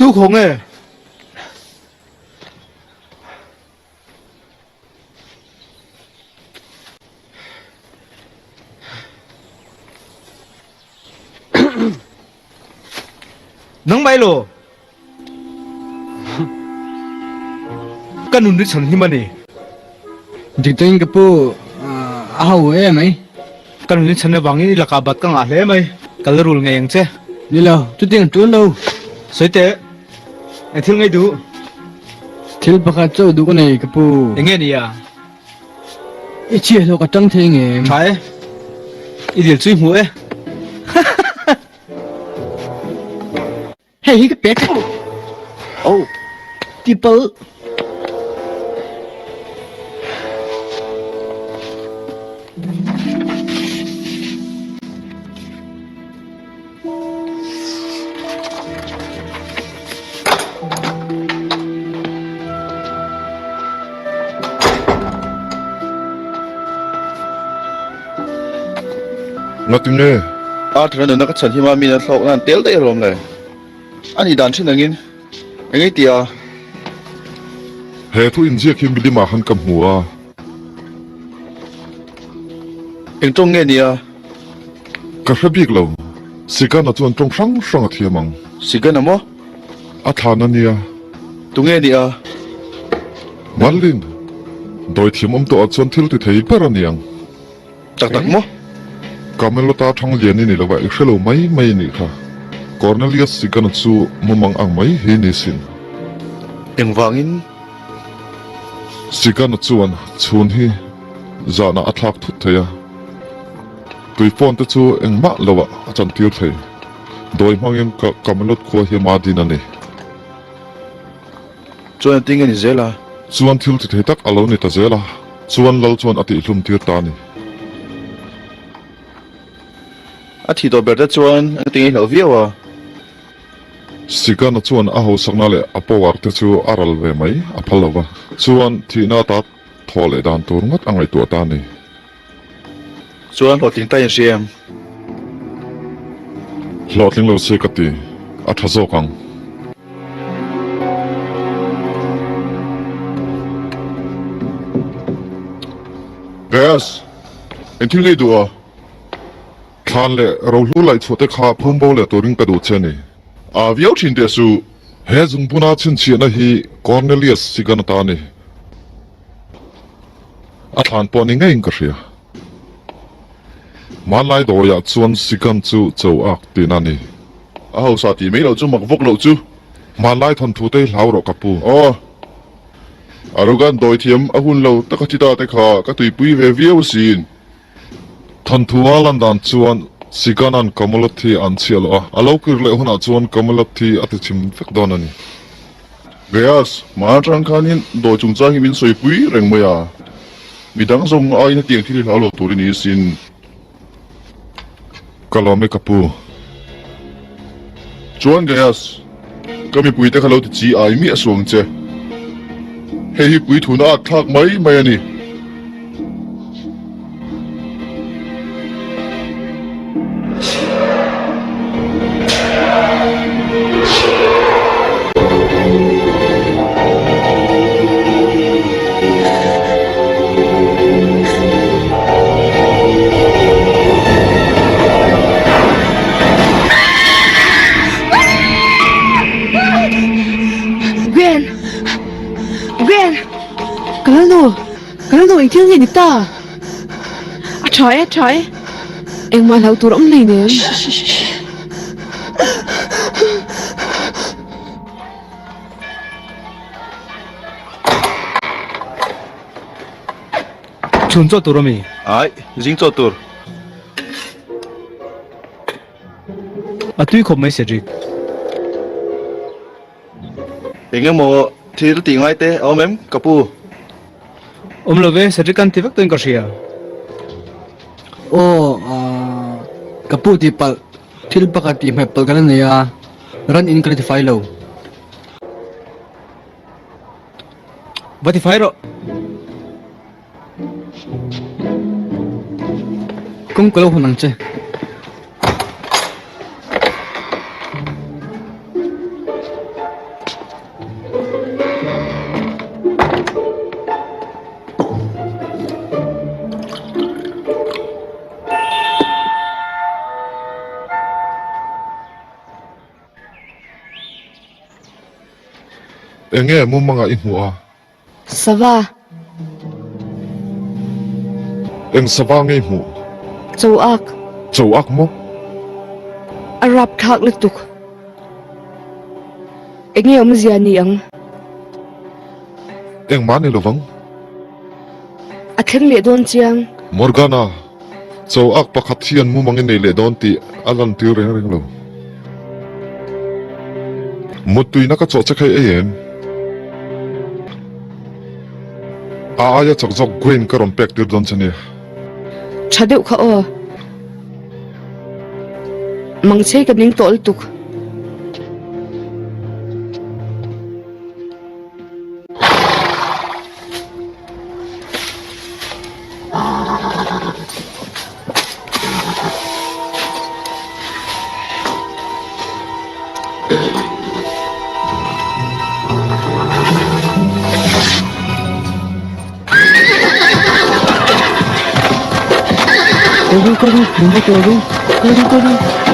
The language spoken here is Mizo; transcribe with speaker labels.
Speaker 1: Tu khaw nge? Nang mai lo. Ka nun ri chhan him a ni.
Speaker 2: Dik takin ka pu a ho e mai.
Speaker 1: Ka nun i chhan avangin i lakah bat ka ngah hle mai. Ka la rul ngei ang che.
Speaker 2: Ni lo, chutiang a tul lo.
Speaker 1: Sawi teh, eng thil ngei duh?
Speaker 2: Thil pakhat chauh duh ka nei ka pu.
Speaker 1: Eng nge ni a?
Speaker 2: I chhiah hlawh ka tang thei ngem?
Speaker 1: Tha e, i dil chu i hmu e.
Speaker 2: Hei hi ka pek a. Oh, tipal.
Speaker 3: Ngatinge? Arthur-a nunna ka chhan hima min a thlawk nan tel daih alawm le. A nih dan thin angin eng ei tia?
Speaker 4: He thu inziak hi milimah khan ka hmu a.
Speaker 3: Eng tawng nge nia?
Speaker 4: Ka hre bik lo. Sigana chuan tawng hrang hrang a thiam ang.
Speaker 3: Sigana maw?
Speaker 4: A thlan a nia.
Speaker 3: Tunge nia?
Speaker 4: Marlin, dawithiam awm tawhah chuan thil ti thei ber a niang.
Speaker 3: Tak tak maw?
Speaker 4: Camelot-a thang lian i ni lo va, i hre lo mai mai a nih kha. Cornelius Sigana chu mumang ang mai hi ni sin.
Speaker 3: Engvangin?
Speaker 4: Sigana chuan chhun hi zanah a thlak thut thei a, tui phone te chu engmah loah a chantir thei. Dawi hmangin Camelot khua hi ama din a ni.
Speaker 3: Chuan a ting a ni zel a.
Speaker 4: Chuan thil ti thei tak a lo ni ta zel a, chuan Lal chuan a tihhlum tir ta a ni.
Speaker 3: A thih tawh ber te chuan a ti ngei hlauh viau a.
Speaker 4: Sigana chuan a hausakna leh a power te chu a ral ve mai a phal lo va, chuan thihna ata thawh leh dan tur ngawt a ngaihtuah ta a ni.
Speaker 3: Chuan hlawhtling ta in hria em?
Speaker 4: Hlawhtling lo se ka ti, a tha zawk ang.
Speaker 3: Gaius, eng thil ngei duh a?
Speaker 4: Thlan leh rohlu laih chhuah te kha phum bo leh turin ka duh che a ni.
Speaker 3: A viau thin teh suh.
Speaker 4: He zungbuna chhinchhiahna hi Cornelius Sigan ata a ni. A thlan pawh ni ngeiin ka hria. Hmanlai dawiah chuan Sigan chu cho ak tihna a ni.
Speaker 3: A hausa tih mai loh chu mak vawk loh chu.
Speaker 4: Hmanlai thawnthu te hi hlau rawh ka pu.
Speaker 3: Aw. Arugan dawi thiam a hun lo taka thi ta te kha ka tuipui ve viau asin.
Speaker 4: Thawnthu a lan dan chuan Sigan-a'n Camelot hi an chhiah loh a, a lo kir leh hunah chuan Camelot hi a ti chim vek dawn a ni.
Speaker 3: Gaius, hma atang khanin dawi chungchang hi min sawipui reng mai a, midang zawng aiin hetiang thil hi hlau lo tur i ni asin.
Speaker 4: Ka lawm e ka pu.
Speaker 3: Chuan Gaius, ka mipui te kha lo ti chi ai miah suang che. Hei hi puithuna at thlak mai mai a ni.
Speaker 5: ta? A tha e, a tha e. Engmah hlauh tur a awm hleinem.
Speaker 1: Chhun chaw tur a mi?
Speaker 6: Ai, zing chaw tur.
Speaker 1: A tui khawp mai Cedric.
Speaker 6: Eng emaw thil tih ngai te a awm em ka pu?
Speaker 1: Awm lo ve, Cedric an ti vek tawhin ka hria.
Speaker 2: Aw, ka pu tih palh thil pakhat tih hmaih palh ka la nei a, ran in ka la tifai lo.
Speaker 1: Va tifai rawh.
Speaker 2: Kawng ka lo hawn ang che.
Speaker 4: Enge mumanga i hmuh a?
Speaker 5: Sava.
Speaker 4: Eng sava nge i hmuh?
Speaker 5: Choak.
Speaker 4: Choak maw?
Speaker 5: A rap thlak lutuk. Enge awmzia ni ang?
Speaker 4: Engmah ni lovang.
Speaker 5: A thleng leh dawn chiang.
Speaker 4: Morgana, choak pakhat hian mumang i nei leh dawn tih a lantir reng reng lo. Muttuina ka chawh che kha i ei em? A aia chak zawk Gwen ka rawn pek tir dawn che nia.
Speaker 5: Tha deuh kha aw. Mangchei ka ning tawh lutuk.
Speaker 2: Kal ru kal ru min va kal ru kal ru kal ru.